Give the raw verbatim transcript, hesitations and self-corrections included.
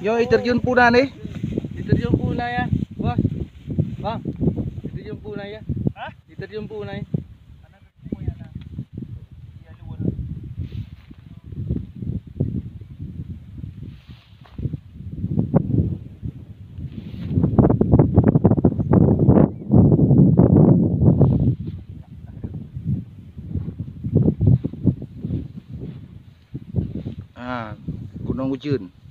Yo, iterjun puna ni. Iterjun puna ya, bos. Bang, iterjun puna ya. Hah? Iterjun puna ya. Ah, Gunong Ujeuen.